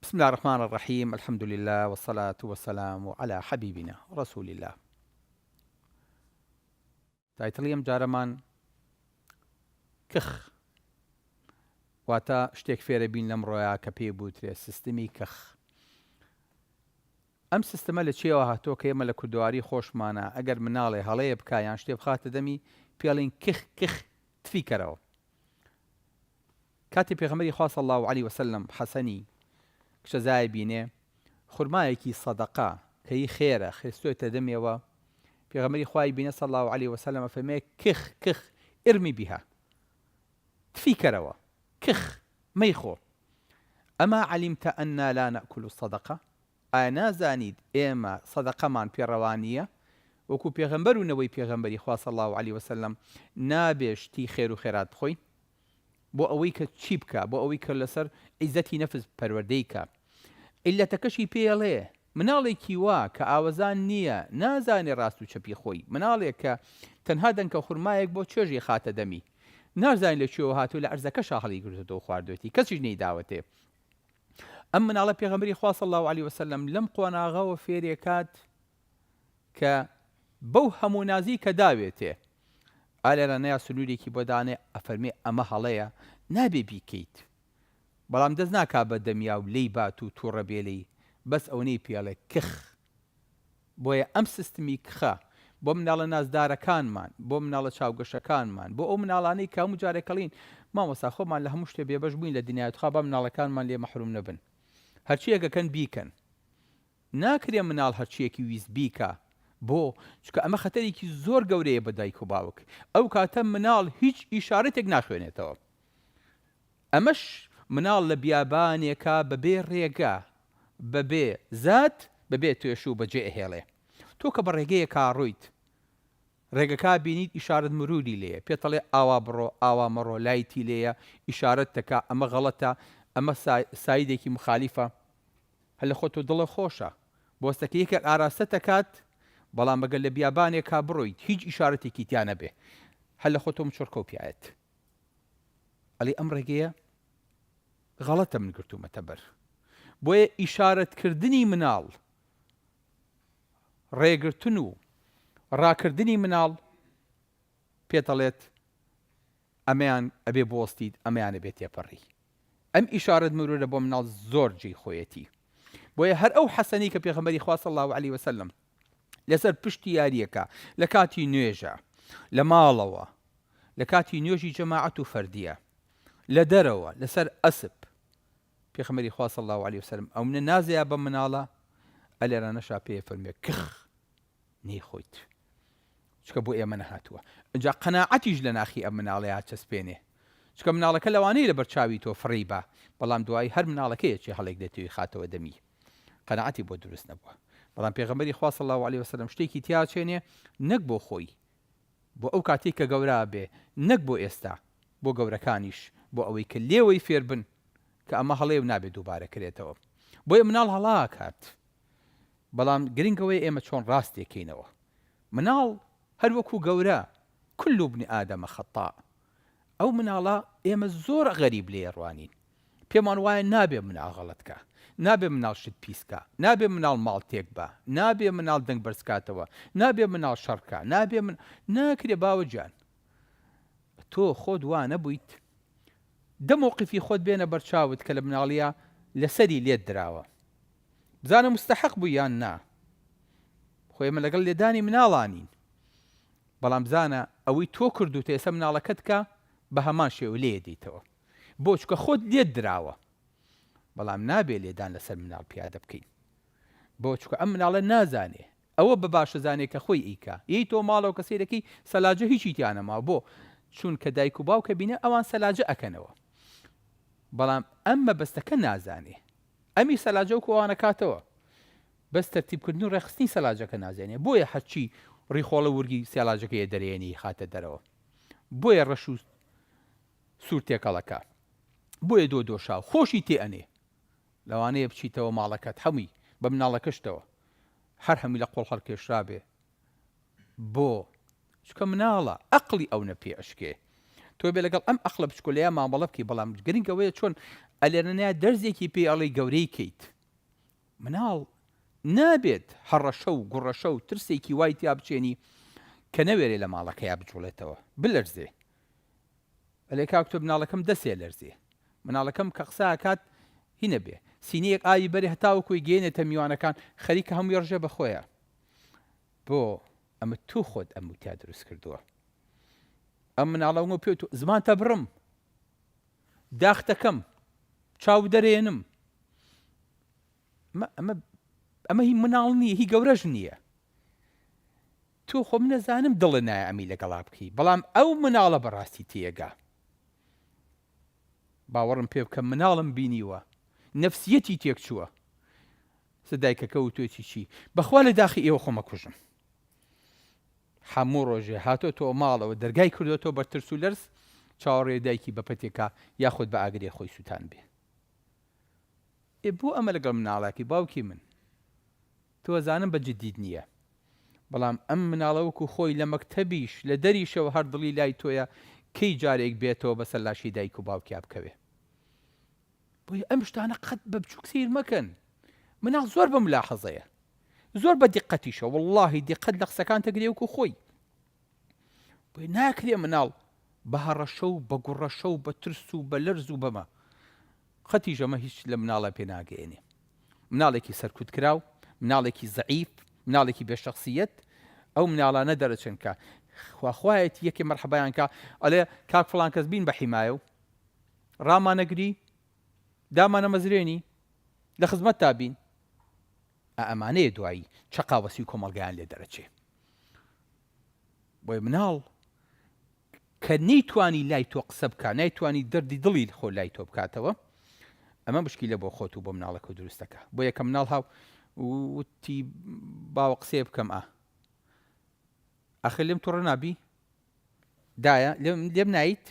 بسم اللە الرحمن الرحیم الحمد للە والصلاة والسلام علی حبیبنا رسول اللە title ی ئەم جارەمان کخ واتە شتێک فێرە بین لەم ڕۆیا کە پێی بوترێ سیستمی کخ ئەم سیستمە لە چیەوە هاتووە کە ئێمە لە کوردەواری خۆشمانە ئەگەر مناڵێ هەڵەیە بکا یان شتێ بخاتە دەمی پێڵین کخ کخ تفی کەرەوە کاتێ پێغەمبەری خوا صلی اللە علیە وسلم حەسەنی کچەزای بینێ خورمایەکی سەدەقە کە هی خێرە خستۆتە دەمیەوە پێغەمبەری خوای بینێ صلی اللە علیە وسلم ئەفەرمێ کخ کخ ارمی بها تفی کەرەوە کخ مەیخۆ اما علمت انا لا ناکل الصدقە ئایا نازانیت ئێمە سەدەقەمان پێ ڕەوا نییە؟ وەکو پێغەمبەر و نەوەی پێغەمبەری خوا صلی اللە علیە وسلم نابێ شتی خێر و خێرات بخۆین؟ بۆ ئەوەی کە چی بکا؟ بۆ ئەوەی کە لەسەر عیزەتی نەفس پەروەردەی کا. عیللەتەکەشی پێ ئەڵێ، مناڵێکی وا کە ئاوەزان نییە، نازانێ ڕاست و چەپی خۆی، مناڵێک کە تەنها دەنکە خورمایەک بۆ چێژی خاتە دەمی، نازانێ لە کوێوە هاتووە لە عەرزەکەشا هەڵیگرتۆتەوە خواردوێتی، کەسیش نەیداوەتێ. ئەم مناڵە پێغەمبەری خوا صلی اللە علیە وسلم لەم قۆناغەوە فێرێکات کە بەو هەموو نازی کە داوێتێ ئالێرانەیا سنوورێکی بۆ دانێ ئەفەرمێ ئەمە هەڵەیە نابێ بیکەیت بەڵام دەست ناکا بە دەمیا و لێی بات و تووڕە بێ لێی بەس ئەونەی پێڵێ کخ بۆیە ئەم سیستمی کخە بۆ مناڵە نازدارەکانمان، بۆ مناڵە چاوگەشەکانمان، بۆ ئەو مناڵانەی کە هەموو جارێک ئەڵێین مامۆستا خۆمان لە هەموو شتێ بێبەش بووین لە دنیای تخوا با مناڵەکانمان لێ مەحروم نەبن. هەرچیەک ئەکەن بیکەن. ناکرێ مناڵ هەرچیەکی ویست بیکا. بۆ؟ چونکە ئەمە خەتەرێکی زۆر گەورەیە بە دایک و باوک. ئەو کاتە مناڵ هیچ ئیشارەتێک ناخوێنێتەوە. ئەمەش مناڵ لە بیابانێکا بەبێ ڕێگا، بەبێ زاد، بەبێ توێشوو بەجێ ئەهێڵێ. تۆ کە بە ڕێگەیەکا ڕۆیت، ڕێگەکا بینیت ئیشارەت مروری لێیە، پێت ئەڵێ ئاوا بڕۆ، ئاوا مەڕۆ، light ی لێیە، ئیشارەت دەکا، ئەمە غەڵەتە، ئەمە side ێکی موخالیفە. هەر لە خۆتەوە دڵت خۆشە. بۆستەکە یەکێک ئاراستەت ئەکات، بەڵام ئەگەر لە بیابانێکا بڕۆیت هیچ ئیشارەتێکی تیا نەبێ، هەر لە خۆتەوە مچڕکە و پیایەت. ئەڵێ ئەم ڕێگەیە غەڵەتە من گرتوومەتە بەر. بۆیە ئیشارەتکردنی مناڵ، ڕێگرتن و ڕاکردنی مناڵ پێتەڵێت ئەمەیان ئەبێ بوەستیت ئەمەیان ئەبێ تێپەڕی. ئەم ئیشارەت مرورە بۆ مناڵ زۆر جێی خۆیەتی. بۆیە هەر ئەو حەسەنەی کە پێغەمبەری خوا صلی اللە علیە وسلم لەسەر پشتی یاریەکە لە کاتی نوێژە لە ماڵەوە لە کاتی نوێژی جەماعەت و فەردیە لە دەرەوە لەسەر ئەسپ پێخەمەری خوا صلی اللە علیه وسلم ئەو منە نازەیا بە مناڵە ئەلێرانەشا پێ فەرمێ کخ نەیخۆیت چکە بۆ ئێمە نەهاتووە ئینجا قەناعەتیش لە ناخی ئەم مناڵەیا چەسپێنێ چکە مناڵەکە لەوانەیە لەبەر چاوی تۆ فڕێی با بەڵام دوایی هەر مناڵەکەیەکی هەڵێک دێتەوەی خاتەوە دەمی قەناعەتی بۆ دروست نەبووە بەڵام پێغەمبەری خوا صلی اللە علیه وسلم شتێکی تیا چێنێ نەک بۆ خۆی بۆ ئەو کاتەی کە گەورە بێ نەک بۆ ئێستا بۆ گەورەکانیش بۆ ئەوەی کە لێوەی فێربن کە ئەمە هەڵەیە و نابێت دووبارە کرێتەوە بۆیە مناڵ هەڵاکات بەڵام گرنگ ئەوەیە ئێمە چۆن ڕاستێکەینەوە مناڵ هەر وەکو گەورە کل ابن آدم خطاء ئەو مناڵە ئێمە زۆر غەریب لێی ڕوانین پێمان وایە نابێ مناڵ غەڵەت کا نابێ مناڵ شت پیس کا نابێ مناڵ ماڵ تێک با نابێ مناڵ دەنگ بەرز کاتەوە نابێ مناڵ شەڕ کا نابێ من ناکرێ باوە گیان تۆ خۆت وا نەبوویت دە مەوقفی خۆت بێنە بەرچاوت کە لە مناڵیە لەسەری لێت دراوە بزانە مستحق بووی یان نا خۆ ئێمە لەگەڵ لێدانی مناڵانین بەڵام بزانە ئەوەی تۆ کردوتە ئێستا مناڵەکەت کە بە هەمان شێوە لێ دیتەوە بۆ چکە خۆت لێت دراوە بەڵام نابێ لێدان لەسەر مناڵ پیادە بکەین بۆ چکە ئەم مناڵە نازانێ ئەوە بە باشەزانێ کە خۆی ئیکا یەی تۆ ماڵەوە کە سەیرەکەی سەلاجە هیچی تیا نەماوە بۆ چونکە دایک و باوکە بینە ئەوان سەلاجە ئەکەنەوە بەڵام ئەم مەبەستەکە نازانێ ئەمی سەلاجە وەکو ئەوان ئەکاتەوە بەس تەرتیب کردن و ڕێکخستنی سەلاجەکە نازانێ بۆیە هەرچی ڕیخۆڵە ورگی سەلاجەکەیە دەرێنی خاتە دەرەوە بۆیە ڕەش و سوور تێکەڵەکە بۆیە دۆ دۆشاو خۆشی تێ ئەنێ لەوانەیە بچیتەوە ماڵەکەت هەمووی بە مناڵەکەشتەوە هەر هەمووی لە قۆڵ هەڵکێشرابێ بۆ چونکە مناڵە ئەقڵی ئەونە پێ ئەشکێ تۆ بێ لەگەڵ ئەم ئەقڵە بچکۆلەیە مامەڵە بکەی بەڵام گرنگ ئەوەیە چۆن. ئەلێرەنیا دەرزێکی پێی ئەڵێی گەورەی کەیت. مناڵ نابێت هەڕەشە و گوڕەشە و ترسێکی وای تیا بچێنی کە نەوێرێ لە ماڵەکەیا بجوڵێتەوە، بلەرزێ. ئەلێ کاک تۆ مناڵەکەم دەسێ لەرزێ. مناڵەکەم کە قسە ئەکات هینە بێ. سینیەک ئاوی بەرێ هەتاوەکوی گەیەنێتە میوانەکان خەریکە هەمووی ڕژێ بە خۆیا. بۆ ئەمە تۆ خۆت ئەموو تیا دروست کردووە. ئەم مناڵە وەنگۆ پێ تۆ زمانتە بڕم. داختەکەم. چاو دەرێنم. ئەمە ئەمە ئەمە هی مناڵ نییە هی گەورەش نییە. تۆ خۆ من ئەزانم دڵت نایە ئەمی لەگەڵا بکەی بەڵام ئەو مناڵە بەڕاستی تێگا باوەڕم پێ بکە مناڵم بینیوە نەفسیەتی تێک چووە سە دایکەکە وتوێتی چی بەخوا لە داخی ئێوە خۆمە کوژم هەموو ڕۆژێ هاتۆ تۆ ماڵەوە دەرگای کردوەوە بە ترس و لەرز چاوەڕێ دایکی بە پەتێکا یاخود بە ئاگرێ خۆی سووتان بێ ئێ بۆ ئەمە لەگەڵ مناڵاکی باوکی من تۆ ئەزانم بە جدیت نییە بەڵام ئەم مناڵە وەکو خۆی لە مەکتەبیش لە دەریشەوە هەر دڵی لای تۆیە کەی جارێک بێتەوە بەسەر لاشەی دایک و باوکیا بکەوێ بۆیە ئەم شتانە قەت بە بچوک سەیر مەکەن مناڵ زۆر بە ملاحەزەیە زۆر بە دیقەتیشە واللهی دیقەت لە قسەکان تەگرێ وەکو خۆی بۆیە ناکرێ مناڵ بە هەڕەشە و بە گوڕەشە و بە ترس و بە لەرز و بەمە قەتیش ئەمە هیچ لە مناڵە پێ ناگەیەنێ. مناڵێکی سەرکوتکراو، مناڵێکی زەعیف، مناڵێکی بێ شەخسیەت، ئەو مناڵانە دەرەچن کە خوا خوایەتی یەکێ مەرحەبایان کا ئەڵێ کاک فڵان کەس بین بە حیمایە و ڕامانەگری دامانەمەزرێنی لە خزمەتتا بین. ئا ئەمانەیە دوایی چەقاوەسی کۆمەڵگایان لێ دەرەچێ. بۆیە مناڵ کە نەیتوانی لای تۆ قسە بکا، نایتوانی دەردی دڵی خۆ لای تۆ بکاتەوە، ئەمە مشکیلە بۆ خۆت و بۆ مناڵەکە دروست دەکا. بۆیە کە مناڵ هاو وتی باوە قسەیە بکەم ئا. ئاخر لێم توڕە نابی؟ دایە لێم لێم نایت؟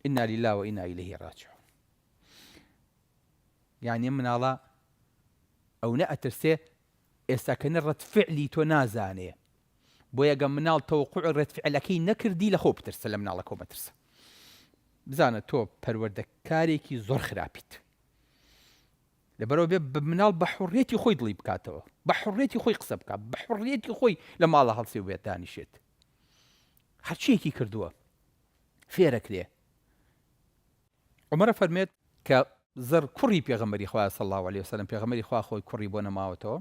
إنا لله وإنا إليه راجعون. یعنی مناڵە ئەو نە ئەترسێ ئێستا کە نە ڕەد فعلی تۆ نازانێ بۆیە گە مناڵ تەوەقوعی ڕەد فعلەکەی نەکردی لە خۆ بترسە لە مناڵەکەو مەترسە بزانە تۆ پەروەردەکارێکی زۆر خراپیت لەبەرەوە بێ بە مناڵ بە حڕێتی خۆی دڵی بکاتەوە بە حڕێتی خۆی قسە بکات بە حڕێتی خۆی لە ماڵە هەڵسێ و بێت دانیشێت هەرچیەکی کردووە فێرەکرێ عومەر ئەفەرموێت، کە زەڕ کوڕی پێغەمبەری خوایە صلی اللە علیە وسلم، پێغەمبەری خوا خۆی کوڕی بۆ نەماوەتەوە،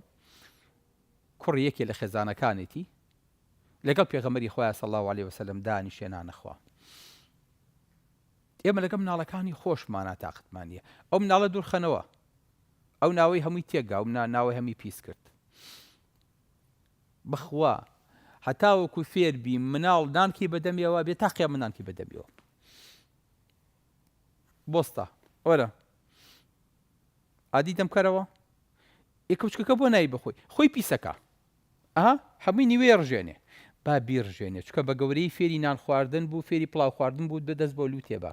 کوڕی یەکێ لە خێزانەکانێتی، لەگەڵ پێغەمبەری خوایە صلی اللە علیە وسلم دانیشێ نانەخوا. ئێمە لەگەڵ مناڵەکانی خۆشمانا تاقەتمان نییە. ئەو مناڵە دوورخەنەوە. ئەو ناوەی هەمووی تێکگا و ناوەی هەمووی پیس کرد. بەخوا هەتاوەکو فێر بی مناڵ نانکی بەدەمیەوە بێ تا قیامەت نانکی بەدەمیەوە. بۆستە وەرە ئادی دەم کەرەوە ئێ کەوچکەکە بۆ نایی بخۆی خۆی پیسەکە ئەها هەمووی نیوەی ڕژێنێ با بیڕژێنێ چکە بە گەورەی فێری نان خواردن بوو فێری پڵاو خواردن بوو بە دەست بۆ لوتێ بە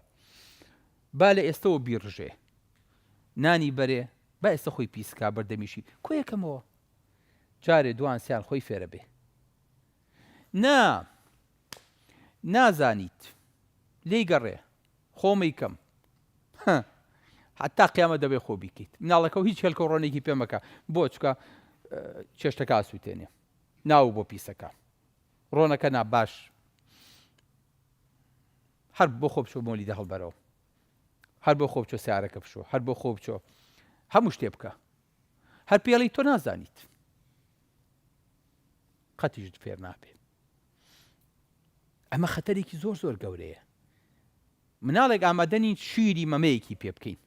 با لە ئێستەوە بیڕژێ نانی بەرێ با ئێستا خۆی پیسکا بەردەمیشی کۆیەکەمەوە جارێ دوان سیان خۆی فێرە بێ نا نازانیت لێی گەڕێ خۆم ئەیکەم هە حتا قیامەت دەبێ خۆ بیکەیت مناڵەکە و هیچ هێلکە و ڕۆنێکی پێ مەکە بۆ چکە چێشتەکە ئاسووتێنێ ناو بۆ پیسەکە ڕۆنەکە نا باش هەر بۆ خۆ بچۆ مۆلیدە هەڵبەرەوە هەر بۆ خۆ بچۆ سیارەکە بشۆ هەر بۆ خۆ بچۆ هەموو شتێ بکە هەر پێڵی تۆ نازانیت قەتیش فێر نابێ ئەمە خەتەرێکی زۆر زۆر گەورەیە مناڵێک ئامادە نین شیری مەمەیەکی پێ بکەین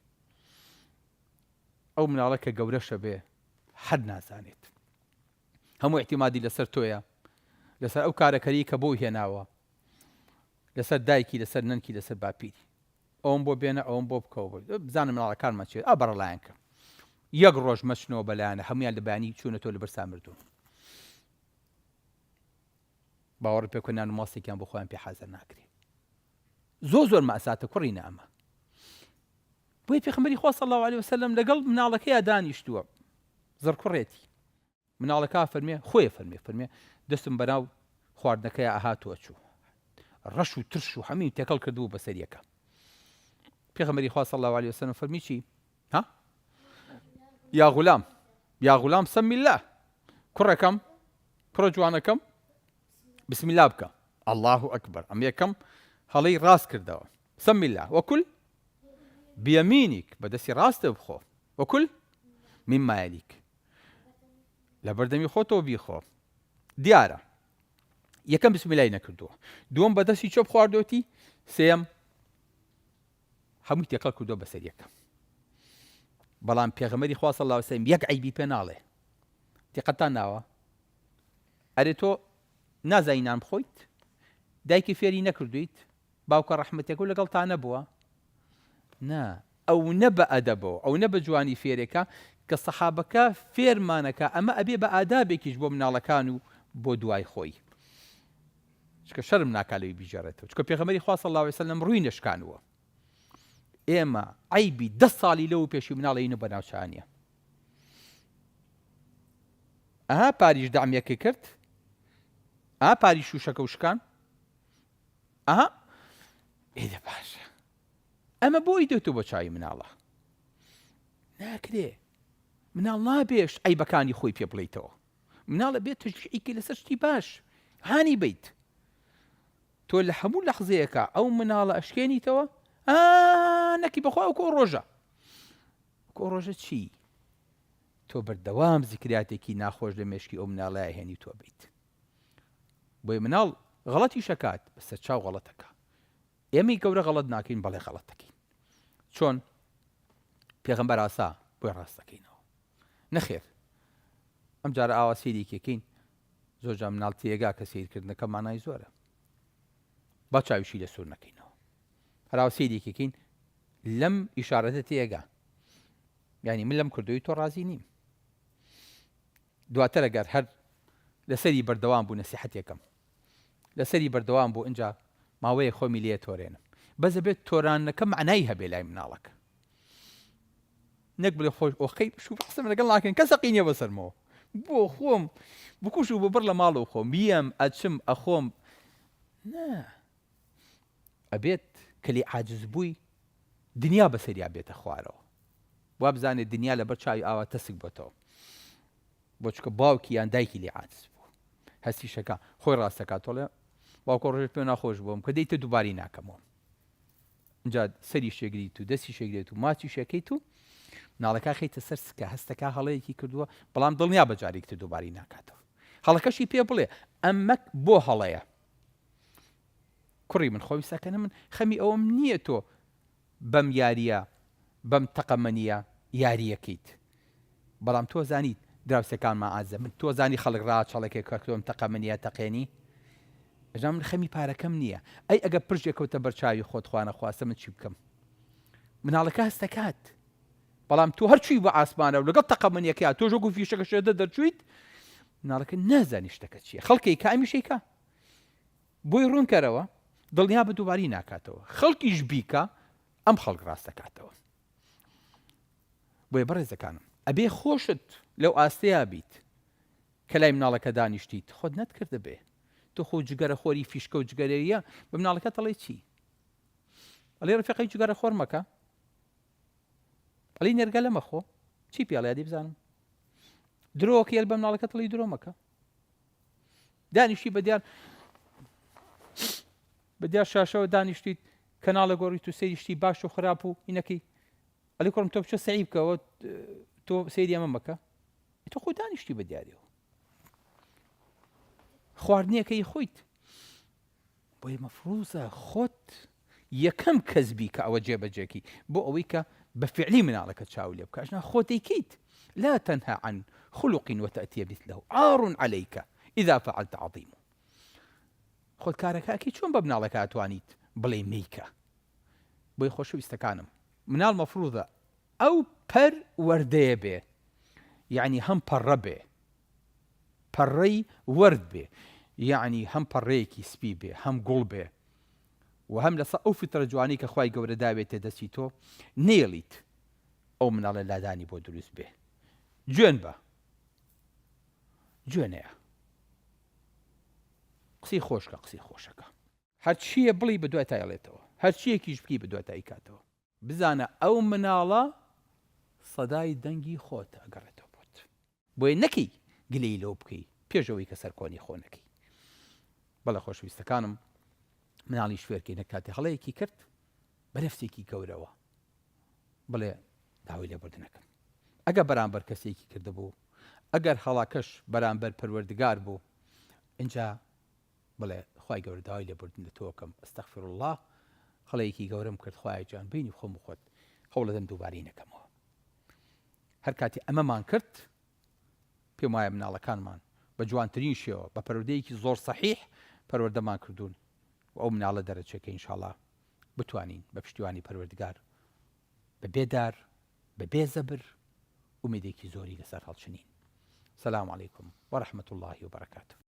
ئەو مناڵە کە گەورەشە بێ هەر نازانێت هەموو احتیمادی لەسەر تۆیە لەسەر ئەو کارەکەری کە بۆی هێناوە لەسەر دایکی لەسەر نەنکی لەسەر باپیری ئەوم بۆ بێنە ئەوم بۆ بکەوە بۆ بزانە مناڵەکانمان چێت ئا بەڕەلایەن کە یەک ڕۆژ مەچنەوە بەلایەنە هەمویان لە بەیانی چوونەتەوە لە برسا مردوون باوەڕ پێ بکە نان و ماستێکیان بۆ خۆیان پێ حازر ناکرێ زۆر زۆر ماساتە کوڕی نامە بۆی پێخەمبەری خوا صلی الله علیه وسلم لەگەڵ مناڵەکەیا دانیشتووە زڕکوڕێتی مناڵەکە فەرمێ خۆی فەرمێ فەرمێ دەستم بەناو خواردنەکەی ئاهاتوە چوو ڕەش و ترش و هەمووی تێکەڵ کردبوو بەسەریەکە. پێغەمبەری خوا صلی الله علیه وسلم فەرمی چی؟ ها؟ یا غلام یا غلام سم الله کوڕەکەم کوڕە جوانەکەم بسم الله بکە الله اکبر ئەم یەکەم هەڵەی ڕاست کردەوە سم الله وکل بیەمینیک بەدەستی ڕاستە بخۆ وکل مما یلیک لەبەردەمی خۆتەوە بیخۆ دیارە یەکەم بسمیلای نەکردووە دووەم بەدەستی چۆپ خواردۆتی سێم هەمووی تێکەڵ کردووە بەسەر یەکەم بەڵام پێغەمبەری خوا صلی الله علیه وسلم یەک عیبی پێ ناڵێ دیقەتان ناوە ئەرێ تۆ نازانی نان بخۆیت دایکی فێری نەکردویت باوکە ڕەحمەتێکە و لەگەڵتا نەبووە نا ئەو نە بە ئەدەبەوە ئەو نە بە جوانی فێرێکە کە سەحابەکە فێرمانەکە ئەمە ئەبێ بە ئادابێکیش بۆ مناڵەکان و بۆ دوای خۆی چکە شەرم ناکا لەوی بیگێڕێتەوە چکە پێغەمبەری خوا صلی الله علیه وسلم ڕووی نەشکانووە ئێمە عەیبی دە ساڵی لەو پێشی مناڵەین و بەناوچانیە ئەها پاریش دەعمیەکەی کرد ئا پاری شوشەکە و شکان ئەها ئێدە باشە ئەمە بۆی دێتۆ بە چاوی مناڵە ناکرێ مناڵ نابێش عیبەکانی خۆی پێ بڵیتەوە مناڵە بێت تەشجیعی لەسەر شتی باش هانی بیت تۆ لە هەموو لەحزەیەکە ئەو مناڵە ئەشکێنیتەوە نەکی بەخوا ئەو کۆ ڕۆژە کۆ ڕۆژە چی تۆ بەردەوام زیکراتێکی ناخۆش لە مێشکی ئەو مناڵەیە هێنی تۆ بیت بۆی مناڵ غەڵەتی شەکات بەسەر چاو غەڵەتەکە ئێمەی گەورە غەڵەت ناکەین بەڵێ غەڵەت دەکەین چۆن پێغەمبەر ئاسا بۆی ڕاست دەکەینەوە نەخێر ئەم جارە ئاوا سەیرێکیەکەین زۆر جار مناڵ تێگا کە سیرکردنەکە مانای زۆرە با چاویشی لە سوور نەکەینەوە هەراوە سەیرێکیەکەین لەم ئیشارەتە تێگا یعنی من لەم کردوی تۆ ڕازی نیم دواتر ئەگەر هەر لەسەری بەردەوام بوو نەسیحەتێکم لەسەری بەردەوام بوو ئینجا ماوەیەک خۆمی لێ تۆرێنم بەس ئەبێت تۆرانەکە مەعنای هەبێ لای مناڵەکە نەک بڵێ خۆش ئۆخەی شو قسەم لەگەڵ ناکەن کەس هەقی نییە بەسەرمەوە بۆ خۆم بکوش و ببڕ لە ماڵەوە خۆم بیەم ئەچم ئەخۆم نا ئەبێت کە لێ عاجز بووی دنیا بەسەریا بێتە خوارەوە وابزانێت دنیا لەبەر چاوی ئاوا تەسک بۆتەوە بۆ چونکە باوکی یان دایکی لێ عاجز بوو هەستیشەکە خۆی ڕاستەکات تۆڵێ باوکۆ ڕۆژێک پێ ناخۆش بووم کە دەیتە دووباری ناکەمەوە اینجا سەری شێگریت و دەستی شێگرێت و ماچی شەکەیت و مناڵەکە خەیتە سەر سکە هەستەکە هەڵەیەکی کردووە بەڵام دڵنیا بە جارێکی تر دووباری ناکاتەوە هەڵەکەشی پێ بڵێ ئەمە بۆ هەڵەیە کوڕی من خۆویستەکەنە من خەمی ئەوەم نییە تۆ بەم یارییە بەم تەقەمەنییە یارییەکەیت بەڵام تۆ زانیت دراوسێکانمان عازە من تۆ زانی خەڵک ڕاچەڵەکێ کە تۆم تەقەمەنیە تەقێنی ئەجا من خەمی پارەکەم نییە ئەی ئەگە پرژێ کەوتە بەرچاوی خۆت خوانەخواستە من چی بکەم مناڵەکە هەستەکات بەڵام تۆ هەرچووی بە ئاسمانە و لەگەڵ تەقەمەنیەکەیا تۆش وەکو فیشەکە شێدە دەرچوویت مناڵەکە نازانی شتەکە چییە خەڵکێک کە ئەمیشەیکە بۆی ڕوون کەرەوە دڵنیا بە دووباری ناکاتەوە خەڵکیش بیکا ئەم خەڵک ڕاست دەکاتەوە بۆیە بەڕێزەکانم ئەبێ خۆشت لەو ئاستەیا بیت کە لای مناڵەکە دانیشتیت خۆت نەتکردبێ تۆ خۆ جگەرە خۆری فیشکە و جگەرەیە بە مناڵەکە تەڵێ چی ئەڵێ ڕفیقی جگەرە خۆر مەکە ئەڵی نێرگەلە مەخۆ چی پێڵیادی بزانم درۆکە بە مناڵەکە تڵی درۆ مەکە دانیشتی بە دیار بە دیار شاشەوە دانیشتیت کەناڵە گۆڕیت و سەیری شتی باش و خراپ و ئینەکەی ئەلی کوڕم تۆ بچۆ سەعی بکەوە تۆ سەیری ئەمە مەکە تۆ خۆ دانیشتی بە دیاریەوە خواردنیەکەی خۆیت بۆیە مەفروزە خۆت یەکەم کەس بی کە ئەوە جێبەجێکی بۆ ئەوەی کە بە فعلی مناڵەکە چاو لێ بکە ئەژنا خۆت دەیکەیت لا تنهى عن خلق وتأتي مثله عار عليك إذا فعلت عظيم خۆت کارەکە ئەکەی چۆن بە مناڵەکە ئەتوانیت بڵێ مەیکە بۆی خۆشەویستەکانم مناڵ مەفروزە ئەو پەر وەردەیە بێ یعنی هەم پەڕە بێ پەڕەی وەرد بێ یەعنی هەم پەڕەیەکی سپی بێ هەم گوڵ بێ و هەم لەسەر ئەو فیترە جوانەی کە خوای گەورە داوێتە دەستی تۆ نەیەڵیت ئەو مناڵە لادانی بۆ دروست بێ جوێن بە جوێنەیە قسەی خۆشکە قسەی خۆشەکە هەرچیە بڵی بە دوای تایڵێتەوە هەرچیەکیش بکی بە دوای تایکاتەوە. بزانە ئەو مناڵە سەدای دەنگی خۆتە ئەگەڕێتەوە بۆت. بۆیە نەکەی گلەیی لەو بکەی پێش ئەوەی کە سەرکۆنی خۆ نەکەی. بەڵێ خۆشەویستەکانم مناڵیش فێرکەی نە کاتێ هەڵەیەکی کرد بە نەفسێکی گەورەوە بڵێ داوای لێبوردنەکەم ئەگە بەرامبەر کەسێکی کردبوو ئەگەر هەڵاکەش بەرامبەر پەروەردگار بوو ئینجا بڵێ خوای گەورە داوای لێبوردن لە تۆ ئەکەم استغفر اللە هەڵەیەکی گەورەم کرد خوایە گیان بینی خۆم و خۆت هەوڵەدەم دووبارەی نەکەمەوە هەر کاتی ئەمەمان کرد پێم وایە مناڵەکانمان بە جوانترین شێوە بە پەروەردەیەکی زۆر سەحیح پەروەردەمان کردوون و ئەو مناڵە دەرەچێت کە ئینشاڵا بتوانین بە پشتیوانی پەروەردگار بە بێدار بە بێ زەبر ئومێدێکی زۆری لەسەر هەڵچنین. سلام علیکم ورحمة اللە وبرکاته.